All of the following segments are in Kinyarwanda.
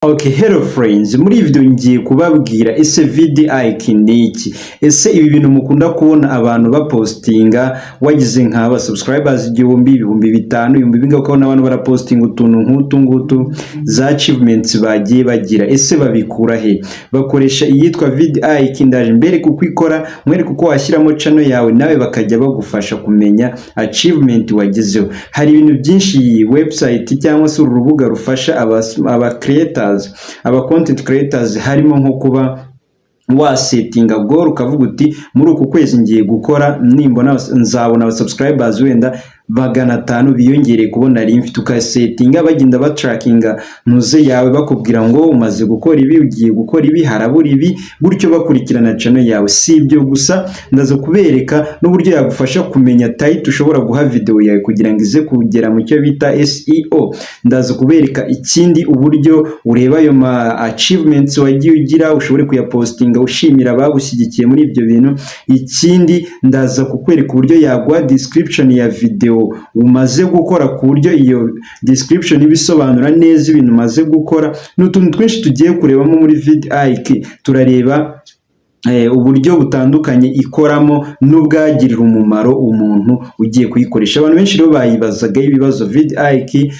Okay, hello friends. Muri iyi video ngiye kubabwira: ese vidIQ ni iki? Ese ibi bintu mukunda kubona abantu bapostinga, wagize nk'aba subscribers 1000, 5000, ibihumbi bingahe, ukabona abantu barapostinga utuntu nk'utu ngutu za achievements bagiye bagira, ese babikura he? Bakoresha iyitwa vidIQ. Ndaje mbereke uko ikora, mwereke uko washyiramo channel yawe nawe bakajya bagufasha kumenya achievement wagezeho. Hari ibintu byinshi iyi website cyangwa se uru rubuga rufasha aba creators, aba content creators, harimo nko kuba wasetinga goal, ukavuga uti: "Muri uku kwezi ngiye gukora, nimbona nzabona aba subscribers wenda 500 biyongereye kubona nari mfite." Ukasetinga, bagenda batrackinga ntuze yawe, bakubwira ngo umaze gukora ibi, ugiye gukora ibi, harabura ibi, gutyo bakurikirana channel yawe. Si ibyo gusa, ndaza kubereka n'uburyo yagufasha kumenya title ushobora guha video yawe kugira ngo ize kugera mu cyo bita SEO. Ndaza kubereka ikindi, uburyo ureba ayo ma achievements wagiye ugira, ushobore kuyapostinga ushimira abagushyigikiye muri ibyo bintu. Ikindi, ndaza kukwereka uburyo yaguha description ya video umaze gukora, ku buryo iyo description iba isobanura neza ibintu umaze gukora. Ni utuntu twinshi tugiye kurebamo muri vidIQ. Turareba uburyo butandukanye ikoramo n'ubwagirira umumaro umuntu ugiye kuyikoresha. Abantu benshi rero bayibazagaho ibibazo vidIQ,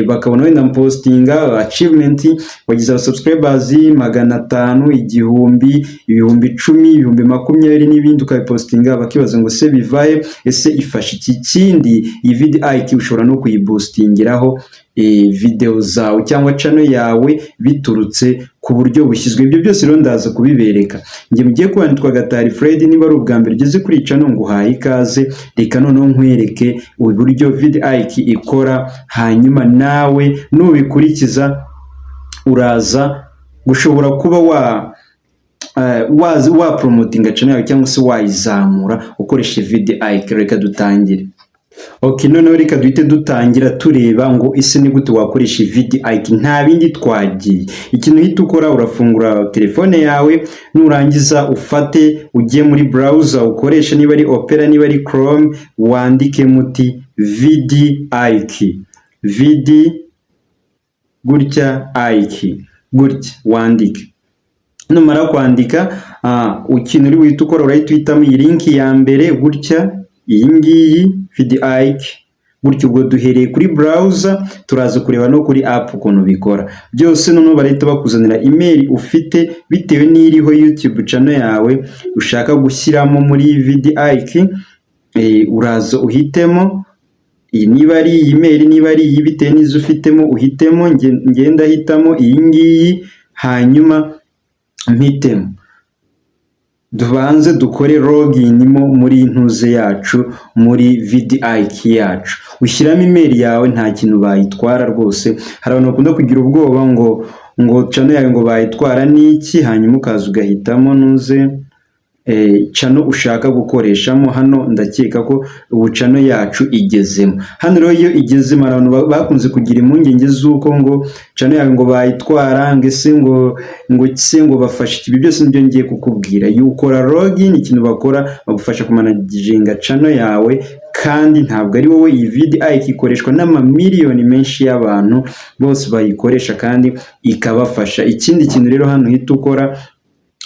bakabona wenda postinga achievement, wagize aba subscribers 500, 1000, 10,000, 20,000 n'ibindi, ukabipostinga, bakibaza ngo: "Se bivahe? Ese ifasha iki?" Kindi, iyi vidIQ ushobora no kuyiboostingiraho video zawe cyangwa channel yawe biturutse ku buryo bushyizwe. Ibyo byose rero ndaza kubibereka. Njye mugiye kuba nitwa Gatari Fred. Niba ari ubwa mbere ugeze kuri channel, nguhaye ikaze. Reka noneho nkwereke uburyo vidIQ ikora, hanyuma nawe nubikurikiza uraza gushobora kuba wa promotinga channel yawe cyangwa se wayizamura ukoresheje vidIQ. Reka dutangire. Okay, noneho reka duhite dutangira tureba ngo ese ni gute wakoresha vidIQ. Nta bindi, twagiye. Ikintu uhita ukora, urafungura telefone yawe, nurangiza ufate ujye muri browser ukoresha, niba ari Opera, niba ari Chrome, wandike muti vidIQ, vid gutya, IQ gutya, wandike. Numara kwandika, ikintu uri buhite ukora, urahita uhitamo iyi link ya mbere gutya, iyi ngiyi vidIQ gutya. Ubwo duhereye kuri browser, turaza kureba no kuri app ukuntu bikora byose. Noneho barahita bakuzanira email ufite bitewe n'iriho YouTube channel yawe ushaka gushyiramo muri vidIQ. Uraza uhitemo iyi, niba ari iyi email, niba ari iyi, bitewe n'izo ufitemo uhitemo. Ngenda hitamo iyi ngiyi, hanyuma mpitemo. Tubanze dukore login mo muri ntuze yacu, muri vidIQ yacu. Ushyiramo email yawe, nta kintu bayitwara rwose. Hari abantu bakunda kugira ubwoba ngo channel yawe ngo bayitwara n'iki. Hanyuma ukaza ugahitamo ntuze channel ushaka gukoreshamo. Hano ndakeka ko ubu channel yacu igezemo. Hano rero iyo igezemo, abantu bakunze kugira impungenge z'uko ngo channel yawe ngo bayitwara, ngo ese ngo se ngo bafashe ibi. Byose nibyo ngiye kukubwira. Iyo ukora login, ikintu bakora, bagufasha kumanaginga channel yawe, kandi ntabwo ari wowe. Iyi vidIQ ikoreshwa n'amamiliyoni menshi y'abantu bose bayikoresha kandi ikabafasha. Ikindi kintu rero hano uhita ukora,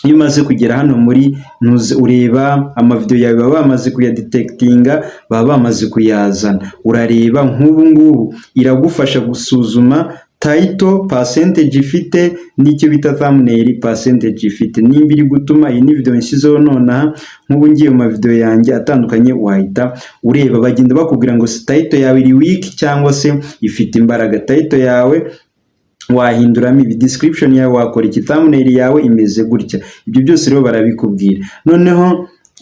iyo umaze kugera hano muri ntuze, ureba amavideo yawe baba bamaze kuyadetectinga, baba bamaze kuyazana. Urareba nk'ubu ngubu iragufasha gusuzuma title percentage ifite n'icyo bita thumbnail percentage ifite, nimba iri gutuma. Iyi ni video nshyizeho nonaha. Nk'ubu ngiye mu mavideo yanjye atandukanye, wahita ureba, bagenda bakubwira ngo title yawe iri weak cyangwa se ifite imbaraga, title yawe wahinduramo ibi, description yawe wakora iki, thumbnail yawe imeze gutya. Ibyo byose rero barabikubwira.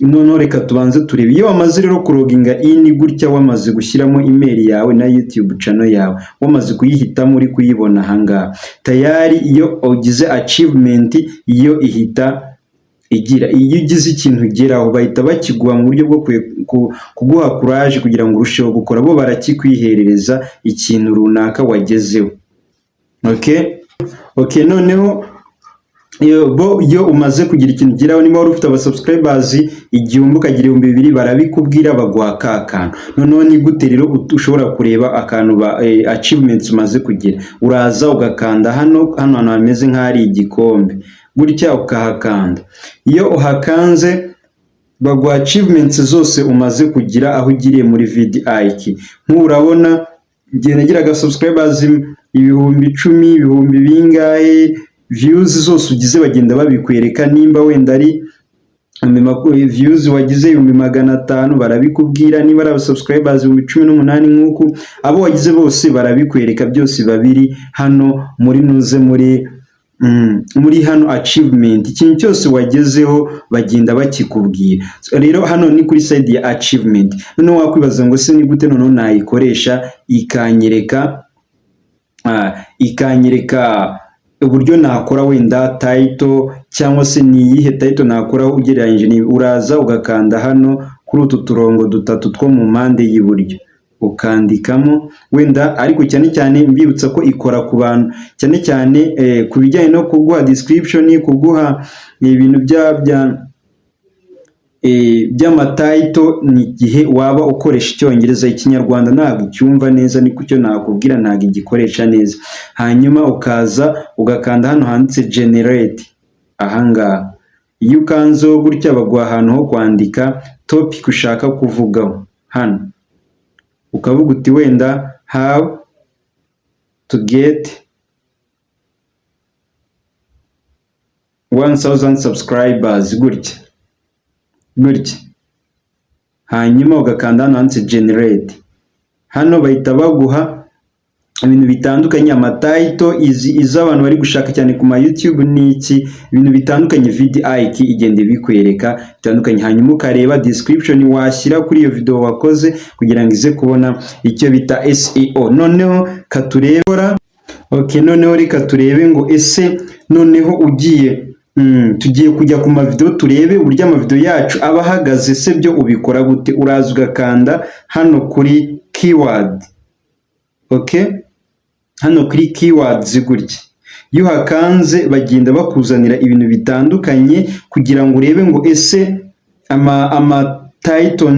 Noneho reka tubanze turebe. Iyo wamaze rero kuloginga in gutya, wamaze gushyiramo email yawe na YouTube channel yawe wamaze kuyihitamo, uri kuyibona ahangaha tayari. Iyo ugize achievement, iyo ihita igira, iyo ugize ikintu ugeraho, bahita bakiguha mu buryo bwo kuguha courage kugira ngo urusheho gukora. Bo barakikwiherereza, ikintu runaka wagezeho. Okay, noneho Bo iyo umaze kugira ikintu ugeraho, niba wari ufite abasubscribers 1000 ukagira 2000, barabikubwira, baguha ka kantu. Noneho ni gute rero ushobora kureba akantu ba achievements umaze kugira? Uraza ugakanda hano hantu hameze nk'ahari igikombe gutya, ukahakanda. Iyo uhakanze, baguha achievements zose umaze kugira aho ugiriye muri vidIQ. Nk'ubu urabona igihe nagiraga subscribers 10,000, ibihumbi bingahe, views zose ugize bagenda babikwereka. Nimba wenda ari views wagize 500,000, barabikubwira. Niba ari abasubscribers 18,000, nk'uku abo wagize bose barabikwereka. Byose biba biri hano muri nuze muri hano achievement. Ikintu cyose wagezeho bagenda bakikubwira. So, rero hano ni kuri side ya achievement. Noneho wakwibaza ngo se ni gute noneho nayikoresha ikanyereka uburyo nakora wenda title, cyangwa se ni iyihe title nakora ugereranyije? Ni uraza ugakanda hano kuri utu turongo dutatu two mu mpande y'iburyo, ukandikamo wenda. Ariko cyane cyane mbibutsa ko ikora ku bantu cyane cyane ku bijyanye no kuguha description, kuguha ibintu by'amatitle, ni igihe waba ukoresha Icyongereza. Ikinyarwanda ntabwo icyumva neza, niko icyo nakubwira, ntabwo igikoresha neza. Hanyuma ukaza ugakanda hano handitse generate ahangaha. Iyo ukanzeho gutya, baguha ahantu ho kwandika topic ushaka kuvugaho. Hano ukavuga uti wenda "How to get 1000 subscribers", gutya gutya. Hanyuma ugakanda hano handitse generate. Hano bahita baguha ibintu bitandukanye, amatitle izi izo abantu bari gushaka cyane ku ma YouTube ni iki, ibintu bitandukanye. vidIQ igenda ibikwereka bitandukanye. Hanyuma ukareba description washyira kuri iyo video wakoze kugira ngo ize kubona icyo bita SEO. Noneho katurebora, okay, noneho reka turebe ngo ese noneho ugiye tugiye kujya ku mavideo, turebe uburyo amavideo yacu aba ahagaze. Se byo ubikora gute? Uraza ugakanda hano kuri keyword, okay, hano kuri keywords gutya. Iyo uhakanze, bagenda bakuzanira ibintu bitandukanye kugira ngo urebe ngo ese ama title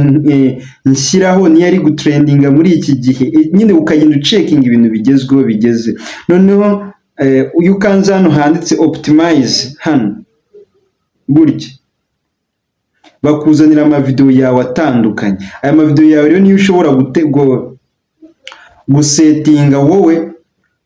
nshyiraho niyo ari gutrendinga muri iki gihe. Nyine ukagenda ucheckinga ibintu bigezweho bigeze. Noneho iyo ukanze hano handitse optimize hano gutya, bakuzanira amavideo yawe atandukanye. Aya mavideo yawe rero niyo ushobora gusettinga wowe,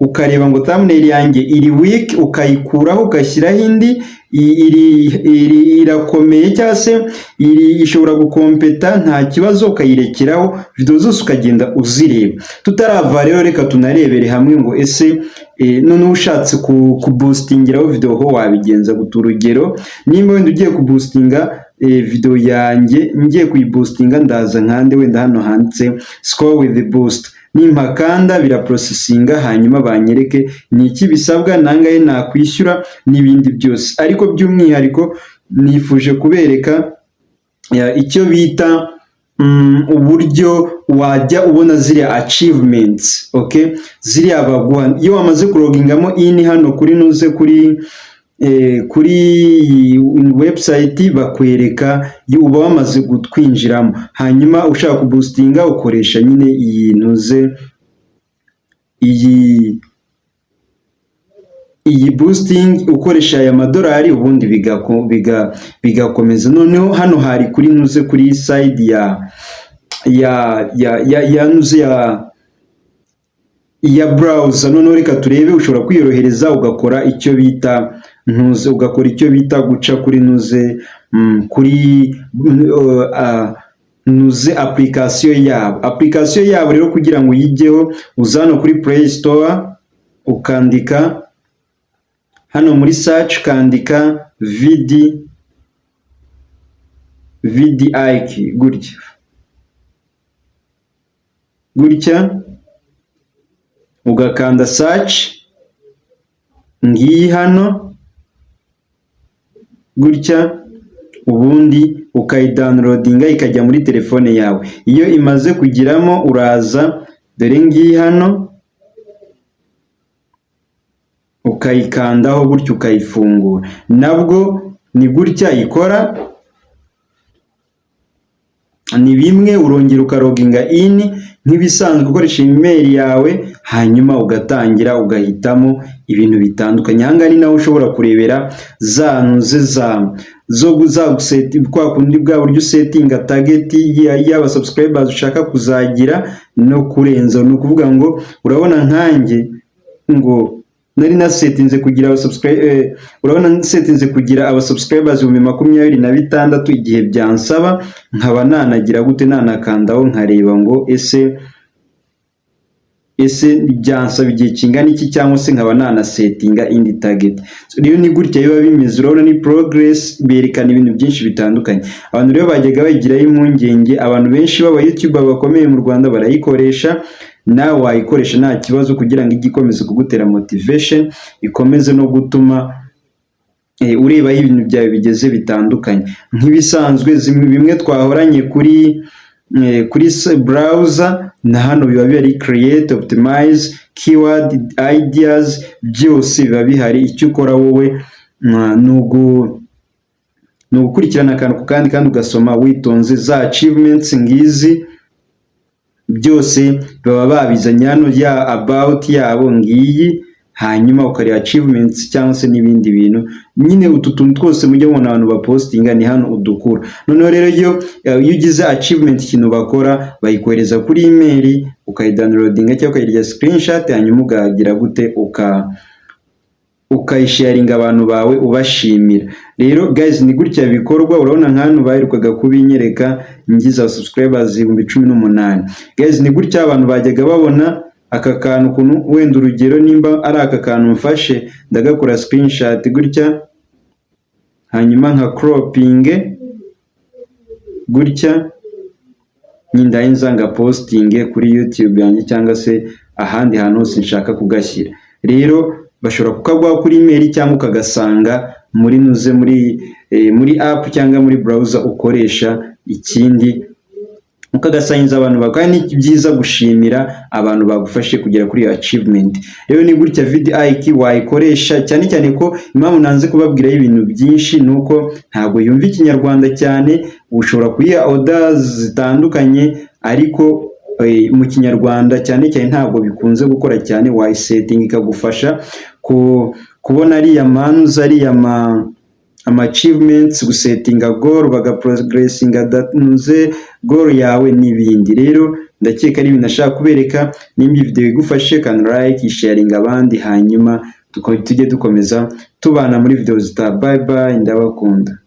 ukareba ngo thumbnail yanjye iri weak, ukayikuraho ugashyiraho indi, iri irakomeye, cyangwa se iri ishobora gucompeta nta kibazo, ukayirekeraho. Video zose ukagenda uzireba. Tutarava rero, reka tunarebere hamwe ngo ese noneho ushatse kuboostingiraho video ho wabigenza gute? Urugero, nimba wenda ugiye kuboostinga video yanjye, ngiye kuyiboostinga, ndaza nkande wenda hano handitse score with the boost. Nimpakanda, biraprocessinga, hanyuma banyereke ni iki bisabwa, nangahe nakwishyura n'ibindi byose. Ariko by'umwihariko nifuje kubereka icyo bita uburyo wajya ubona ziriya achievements, okay, ziriya baguha iyo wamaze kulogingamo in hano kuri nuze kuri website. Bakwereka uba wamaze kwinjiramo. Hanyuma ushaka kuboostinga, ukoresha nyine iyi ntuze, iyi boosting, ukoresha aya madolari, ubundi bigakomeza. Noneho hano hari kuri nuze, kuri side ya nuze ya browser. Noneho reka turebe, ushobora kwiyorohereza ugakora icyo bita ntuze, ugakora icyo bita guca kuri nuze, kuri nuze application yabo. Application yabo rero, kugira ngo uyijyeho, uza hano kuri Play Store, ukandika hano muri search, ukandika vidIQ gutya gutya, ugakanda search. Ngiyi hano gutya, ubundi ukayidownloadinga ikajya muri telefone yawe. Iyo imaze kugiramo, uraza, dore ngiyi hano. Ukayikandaho gutya, ukayifungura. Nabwo ni gutya ikora, ni bimwe, urongera ukaloginga in nk'ibisanzwe, ukoresha email yawe, hanyuma ugatangira ugahitamo ibintu bitandukanye. Aha ngaha ni naho ushobora kurebera za ntuze za zo zaguseti, kwa kundi bwa buryo usetinga target y'aba subscribers ushaka kuzagira no kurenza. Ni ukuvuga ngo urabona nkanjye ngo nari nasetinze kugira aba subscribe, urabona nasetinze kugira aba subscribers 26,000. Igihe byansaba nkaba nanagira gute? Nanakandaho nkareba ngo ese byansaba igihe kingana iki, cyangwa se nkaba nanasetinga indi target. So, rero ni gutya biba bimeze. Urabona ni progress, berekana ibintu byinshi bitandukanye. Abantu rero bajyaga bayigiraho impungenge. Abantu benshi b'aba YouTuber bakomeye mu Rwanda barayikoresha, nawe wayikoresha nta kibazo, kugira ngo ijye ikomeza kugutera motivation, ikomeze no gutuma ureba aho ibintu byawe bigeze bitandukanye. Nk'ibisanzwe, bimwe twahoranye kuri browser, na hano biba bihari: create, optimize, keyword ideas, byose biba bihari. Icyo ukora wowe ni ugukurikirana akantu ku kandi, kandi ugasoma witonze. Za achievements ngizi, byose baba babizanye hano. Ya about yabo ngiyi, hanyuma ukareba achievements cyangwa se n'ibindi bintu nyine. Utu tuntu twose mujya mubona abantu bapostinga, ni hano udukura. Noneho rero iyo ugize achievement, ikintu bakora, bayikohereza kuri email, ukayidownloadinga cyangwa ukayirya screenshot, hanyuma ukagira gute? Ukayisharinga abantu bawe ubashimira. Rero guys, ni gutya bikorwa. Urabona nka hano baherukaga kubinyereka ngize subscribers 18,000. Guys, ni gutya abantu bajyaga babona aka kantu. Ukuntu wenda, urugero, nimba ari aka kantu mfashe, ndagakora screenshot gutya, hanyuma nka cropping gutya, nindangiza nga posting kuri YouTube yanjye cyangwa se ahandi hantu hose nshaka kugashyira. Rero bashobora kukaguha kuri email cyangwa ukagasanga muri nuze muri app cyangwa muri browser ukoresha. Ikindi, ukagasangiza abantu bawe, kandi ni byiza gushimira abantu bagufashe kugera kuri iyo achievement. Rero ni gutya vidIQ wayikoresha, cyane cyane ko impamvu nanze kubabwiraho ibintu byinshi ni uko ntabwo yumva Ikinyarwanda cyane. Ushobora kuyiha orders zitandukanye, ariko mu Kinyarwanda cyane cyane ntabwo bikunze gukora cyane. Wayisetinga ikagufasha kubona ariya manuza, ariya ama achievements, gusetinga goal, bagaprogressinga nuze goal yawe n'ibindi. Rero ndakeka ari ibintu nashaka kubereka. Nimba iyi video igufashe, kanda like, sharinga abandi, hanyuma tujye dukomeza tubana muri video zitaha. Bye bye, ndabakunda.